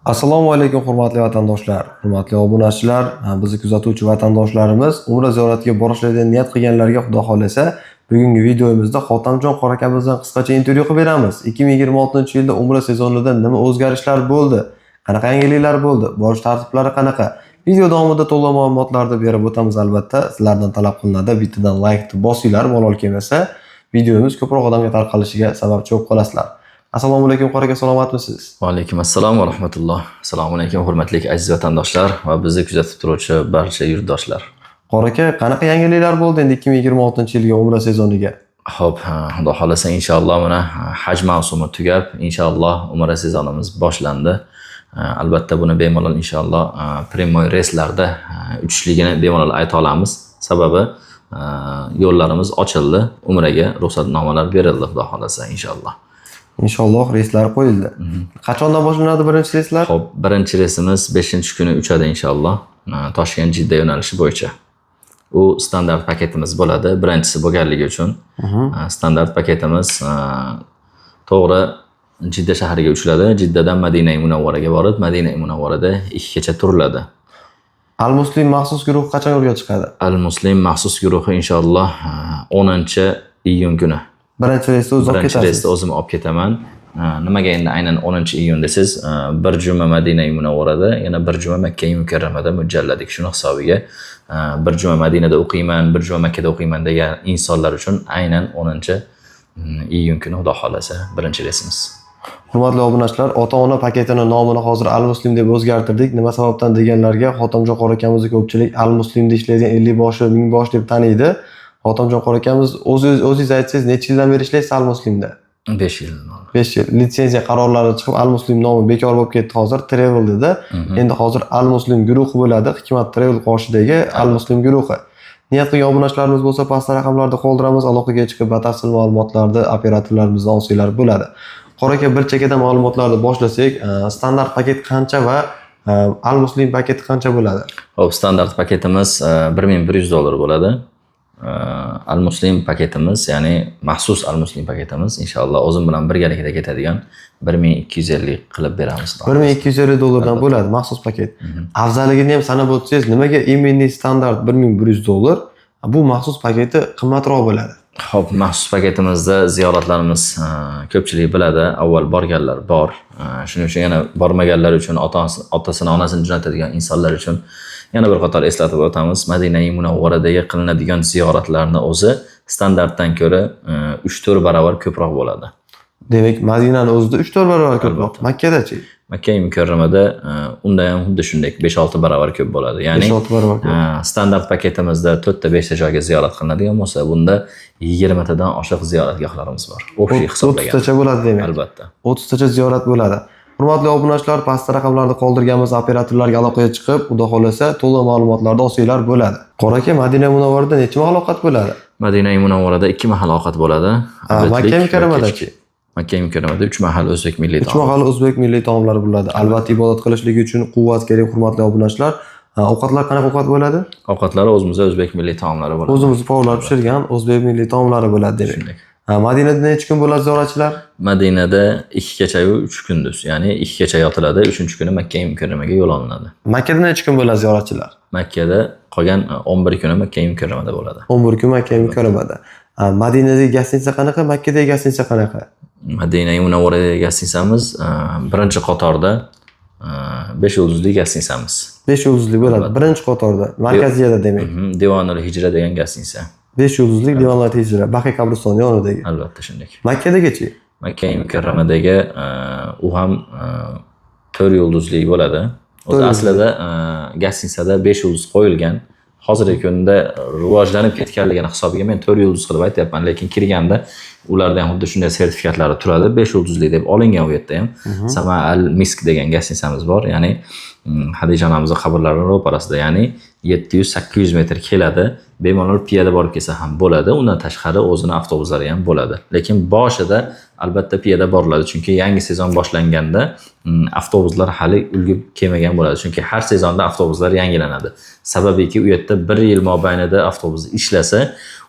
Assalomu alaykum, hurmatli vatandoshlar, hurmatli obunachilar, bizni kuzatuvchi vatandoshlarimiz, Umra ziyoratiga borishlarga niyat qilganlarga, Xudo xohlasa, bugungi videomizda Xotamjon qori akamizdan qisqacha intervyu qilib beramiz. 2026-yilda Umra sezonida nima o'zgarishlar bo'ldi? Qanaqa yangiliklar bo'ldi? Borish tartiblari qanaqa? Video davomida to'liq ma'lumotlarni berib o'tamiz albatta. Sizlardan talab qilinadi, bittadan like bosinglar, malol kelmasa, videomiz ko'proq odamga tarqalishiga sababchi bo'lib qolasizlar. Assalomu alaykum, qori aka, salomatmisiz? Va alaykum assalom va rahmatulloh. Assalomu alaykum, hurmatli aziz vatandoshlar va bizni kuzatib turuvchi barcha yurtdoshlar. Qori aka, qanaqa yangiliklar bo'ldi endi 2026-yilgi Umra sezoniga? Xo'p, Xudo xohlasa, inshaalloh, mana haj mavsumi tugab, inshaalloh, Umra sezonimiz boshlandi. Albatta buni bemalol, inshaalloh, прямой reyslarda uchishligini bemalol ayta olamiz. Sababi yo'llarimiz ochildi, Umraga ruxsatnomalar berildi, Xudo xohlasa, inshaalloh. Inshaalloh, reyslar qo'yildi. Qachondan boshlanadi birinchi reyslar? Xo'p, birinchi reysimiz 5-kuni uchadi, inshaalloh. Toshkent Jidda yo'nalishi bo'yicha. U standart paketimiz bo'ladi. Birinchisi bo'lganligi uchun standart paketimiz to'g'ri Jidda shahriga uchiladi. Jiddadan Madina Munavvaraga borib, Madina Munavvarada 2 kecha turiladi. Al Muslim maxsus guruhi qachon yo'lga chiqadi? Al Muslim maxsus guruhi, inshaalloh, 10-iyun kuni. Birinchi reysda o'zi olib Birinchi ketasiz. reysda o'zim olib ketaman. Nimaga endi aynan 10-iyun desangiz, bir juma Madina Munavvarada, yana bir juma Makka Mukarramada mujalladik. Shuni hisobiga bir juma Madinada o'qiyman, bir juma Makkada o'qiyman degan insonlar uchun aynan 10-iyun kuni, Xudo xohlasa, birinchi reysimiz. Hurmatli obunachilar, ota-ona paketini nomini hozir Al Muslim deb o'zgartirdik. Nima sababdan deganlarga, Xotamjon qori akamizni ko'pchilik Al Muslimda ishlaydigan 50 boshi, ming bosh deb taniydi. Xotamjon qori akamiz, o'zingiz aytsangiz, necha yildan beri ishlaysiz Al Muslimda? 5 yil. 5 yil. Litsenziya qarorlari chiqib, Al Muslim nomi bekor bo'lib ketdi hozir, Travel dedi. Endi hozir Al Muslim guruhi bo'ladi. Hikmat Travel qoshidagi Al Muslim guruhi. Niyat qilgan obunachilarimiz bo'lsa, pastda raqamlarda qoldiramiz, aloqaga chiqib, batafsil ma'lumotlarni operatorlarimizdan olsanglar bo'ladi. Qori aka, bir chekkadan ma'lumotlarni boshlasak, standart paket qancha va Al Muslim paketi qancha bo'ladi? Xo'p, standart paketimiz 1100 dollar bo'ladi. Al Muslim paketimiz, ya'ni maxsus Al Muslim paketimiz, inshaalloh, o'zim bilan birgalikda ketadigan 1250 qilib beramiz. 1250 dollardan bo'ladi maxsus paket. Afzalligini ham sanab o'tsangiz, nimaga именно standart 1100 dollar, bu maxsus paketi qimmatroq bo'ladi? Xo'p, maxsus paketimizda ziyoratlarimiz, ko'pchilik biladi, avval borganlar bor. Shuning uchun yana bormaganlar uchun, otasini, onasini jo'natadigan insonlar uchun yana bir qator eslatib o'tamiz. Madina Munavvaradagi qilinadigan ziyoratlarni o'zi standartdan ko'ra 3-4 barobar ko'proq bo'ladi. Demak, Madinani o'zida 3-4 barobar ko'proq. Makkadachi? Makka Mukarramada unda ham xuddi shunday 5-6 barobar ko'p bo'ladi. Ya'ni 5-6 barobar ko'p. Standart paketimizda 4 ta 5 ta joyga ziyorat qilinadigan bo'lsa, bunda 20 tadan oshiq ziyoratgohlarimiz bor. Общий hisoblagan. 30 tacha bo'ladi demak. Albatta. 30 tacha ziyorat bo'ladi. Hurmatli obunachilar, pastda raqamlarni qoldirganmiz, operatorlarga aloqaga chiqib, Xudo xohlasa, to'liq ma'lumotlarni olsanglar bo'ladi. Qori aka, Madina Munavvarada necha mahal ovqat bo'ladi? Madina Munavvarada ikki mahal ovqat bo'ladi. Makka Обед lik va Mukarramadachi? kechki. Makka Mukarramada uch mahal o'zbek milliy 3 taomi. mahal o'zbek milliy taomlari bo'ladi. Albatta, ibodat qilishlik uchun quvvat kerak, hurmatli obunachilar. Ovqatlar qanaqa ovqat bo'ladi? Ovqatlari o'zimizda o'zbek milliy taomlari bo'ladi. O'zimiz повар lar pishirgan o'zbek milliy taomlari bo'ladi demak. Shunday. Madinada necha kun bo'ladi ziyoratchilar? Madinada 2 kechayu 3 kunduz, ya'ni 2 kecha yotiladi, uchinchi kuni Makka Mukarramaga yo'l olinadi. Makkada necha kun bo'ladi ziyoratchilar? Makkada qolgan 11 kuni Makka Mukarramada bo'ladi. 11 kun Makka Mukarramada. Madinadagi гостиница qanaqa, Makkadagi гостиница qanaqa? Madina Munavvaradagi гостиница miz birinchi qatorda, 5 yulduzli гостиница miz. 5 yulduzli bo'ladi. Birinchi qatorda, markaziyada demak. Devonul Hijra degan гостиница. 5 yulduzli Devonul Hijra, Baqiy qabristoni yonidagi. Albatta, shunday. Makkadagichi? Makka Mukarramadagi u ham 4 yulduzli bo'ladi. O'zi To'rt. aslida гостиница da 5 yulduz qo'yilgan. Hozirgi kunda rivojlanib ketganligini hisobiga men 4 yulduz qilib aytyapman, lekin kirganda ularda ham xuddi shunday sertifikatlari turadi. 5 yulduzli deb olingan u yerda ham. Sama al Misk degan гостиница miz bor, ya'ni Hadija onamizni qabrlari ro'parasida, ya'ni 700-800 metr keladi. Bemalol piyoda borib kelsa ham bo'ladi. Undan tashqari o'zini avtobuslari ham bo'ladi. Lekin boshida albatta piyoda boriladi, chunki yangi sezon boshlanganda avtobuslar hali ulgib kelmagan bo'ladi. Chunki har sezonda avtobuslar yangilanadi. Sababiki u yerda bir yil mobaynida avtobus ishlasa,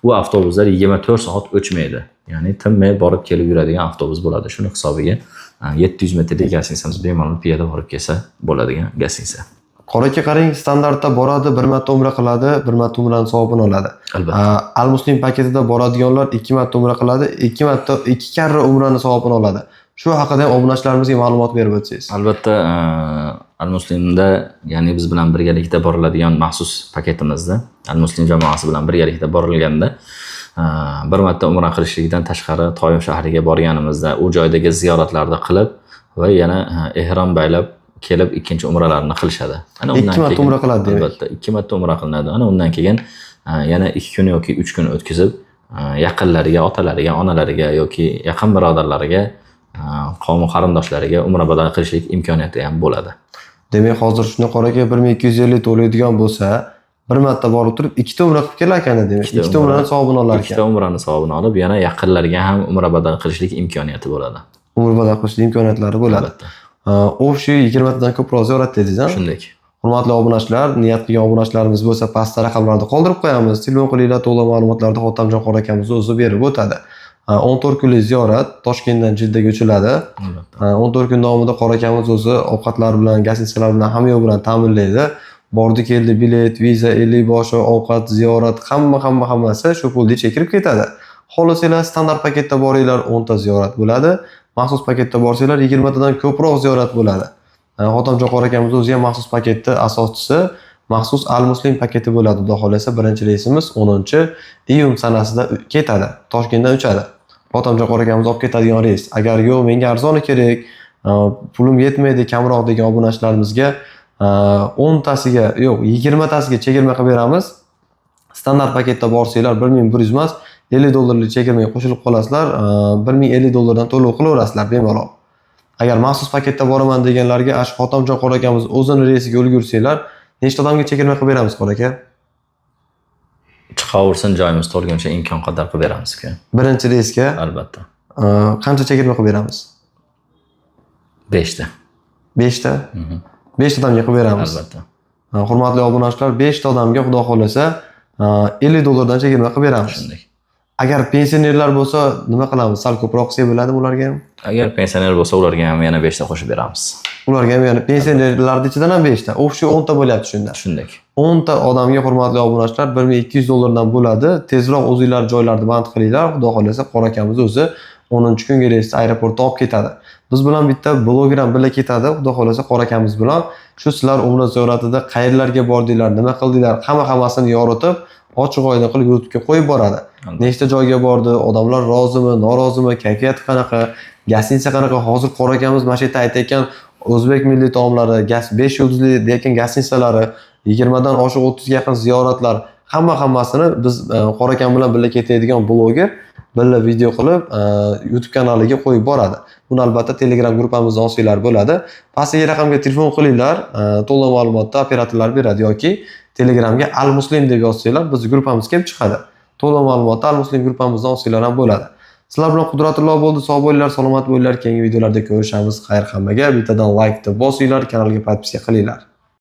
u avtobuslar 24 soat o'chmaydi. Ya'ni tinmay borib kelib yuradigan avtobus bo'ladi. Shuni hisobiga 700 metrlik gostinitsamiz, bemalol piyoda borib kelsa bo'ladigan gostinitsa. Qora aka, qarang, standartda boradi, bir marta umra qiladi, bir marta umrani savobini oladi. Albatta. Al Muslim paketida boradiganlar ikki marta umra qiladi, ikki marta, ikki karra umrani savobini oladi. Shu haqida ham obunachilarimizga ma'lumot berib o'tsangiz. Albatta, Al Muslimda, ya'ni biz bilan birgalikda boriladigan maxsus paketimizda, Al Muslim jamoasi bilan birgalikda borilganda, bir marta umra qilishlikdan tashqari Toif shahriga borganimizda u joydagi ziyoratlarni qilib va yana ehrom baylab kelib ikkinchi umralarini qilishadi. Ana undan Ikki marta keyin umra qiladi demak. Albatta, ikki marta umra qilinadi. Ana undan keyin yana 2 kun yoki 3 kun o'tkazib, yaqinlariga, otalariga, onalariga yoki yaqin birodarlariga, qavm qarindoshlariga umra badal qilishlik imkoniyati ham bo'ladi. Demak, hozir shuni, qora aka, 1250 to'laydigan bo'lsa, bir marta borib turib ikkita umra qilib kelar ekan demak. Ikkita umrani savobini olar Ikkita ekan. umrani savobini olib, yana yaqinlarga ham umra badal qilishlik imkoniyati bo'ladi. Umra badal qilishlik imkoniyatlari bo'ladi. Albatta. Общий 20 tadan ko'proq ziyorat dedingiz, a? Shunday. Hurmatli obunachilar, niyat qilgan obunachilarimiz bo'lsa, pastda raqamlarni qoldirib qo'yamiz. Telefon qilinglar, to'liq ma'lumotlarni Hotamjon qori akamiz o'zi berib o'tadi. 14 kunlik ziyorat Toshkentdan Jiddaga uchiladi. Albatta. 14 kun davomida qori akamiz o'zi ovqatlar bilan, gostinitsalar bilan, hamma yo'q bilan ta'minlaydi. Bordi keldi bilet, viza, 50 boshi, ovqat, ziyorat, hamma hamma hammasi shu pulni ichiga kirib ketadi. Xohlasanglar standart paketda boringlar, 10 ta ziyorat bo'ladi. Maxsus paketda borsanglar 20 tadan ko'proq ziyorat bo'ladi. Hotamjon qori akamiz o'zi ham maxsus paketni asoschisi, maxsus Al Muslim paketi bo'ladi. Xudo xohlasa birinchi reysimiz 10 iyun sanasida ketadi. Toshkentdan uchadi. Hotamjon qori akamiz olib ketadigan reys. Agar yo'q, menga arzoni kerak, pulim yetmaydi, kamroq degan obunachilarimizga 10 tasiga, yo'q, 20 tasiga chegirma qilib beramiz. Standart paketda borsanglar 1100 emas, 50 dollarlik chegirmaga qo'shilib qolasizlar, 1050 dollardan to'lov qilaverasizlar bemalol. Agar maxsus paketda boraman deganlarga ash Hotamjon qori akamiz o'zini reysiga ulgursanglar, nechta odamga chegirma qilib beramiz, qori aka? Chiqaversin, joyimiz to'lguncha imkon qadar qilib beramiz -ku. Birinchi reysga Albatta. Qancha chegirma qilib beramiz? 5 ta. 5 ta? 5 ta odamga qilib beramiz. Albatta. Hurmatli obunachilar, 5 ta odamga Xudo xohlasa 50 dollardan chegirma qilib beramiz. Shunday. Agar pensionerlar bo'lsa, nima qilamiz? Sal ko'proq qilsak bo'ladimi ularga ham? Agar pensioner bo'lsa, ularga ham yana 5 ta qo'shib beramiz. Ularga ham yana pensionerlarning ichidan ham 5 ta. Общий 10 ta bo'lyapti shunda. Shunday. 10 ta odamga, hurmatli obunachilar, 1200 dollardan bo'ladi. Tezroq o'zinglar joylarni band qilinglar. Xudo xohlasa qori akamiz o'zi 10 kungi reysda aeroportda olib ketadi. Biz bilan bitta bloger ham birga ketadi. Xudo xohlasa qori akamiz bilan shu sizlar umra ziyoratida qayerlarga bordinglar, nima qildinglar, hamma hammasini yoritib, ochiq oydin qilib YouTube'ga qo'yib boradi. Nechta joyga bordi, odamlar rozimi, norozimi, kayfiyati qanaqa, gostinitsa qanaqa. Hozir qori akamiz mana shu yerda aytayotgan o'zbek milliy taomlari, gas 5 yulduzli deyotgan gostinitsalari, 20 dan oshiq, 30 ga yaqin ziyoratlar, hamma hammasini biz qori akam bilan birga ketadigan bloger birga video qilib YouTube kanaliga qo'yib boradi. Buni albatta Telegram gruppamizdan olsanglar bo'ladi. Pastdagi raqamga telefon qilinglar, to'liq ma'lumotni operatorlar beradi yoki Telegramga Al Muslim deb yozsanglar, biz gruppamiz kelib chiqadi. To'liq ma'lumotni Al Muslim gruppamizdan olsanglar ham bo'ladi. Sizlar bilan Qudratullo bo'ldi. Sog' bo'linglar, salomat bo'linglar. Keyingi videolarda ko'rishamiz. Xayr hammaga. Bittadan like deb bosinglar, kanalga подписка qilinglar.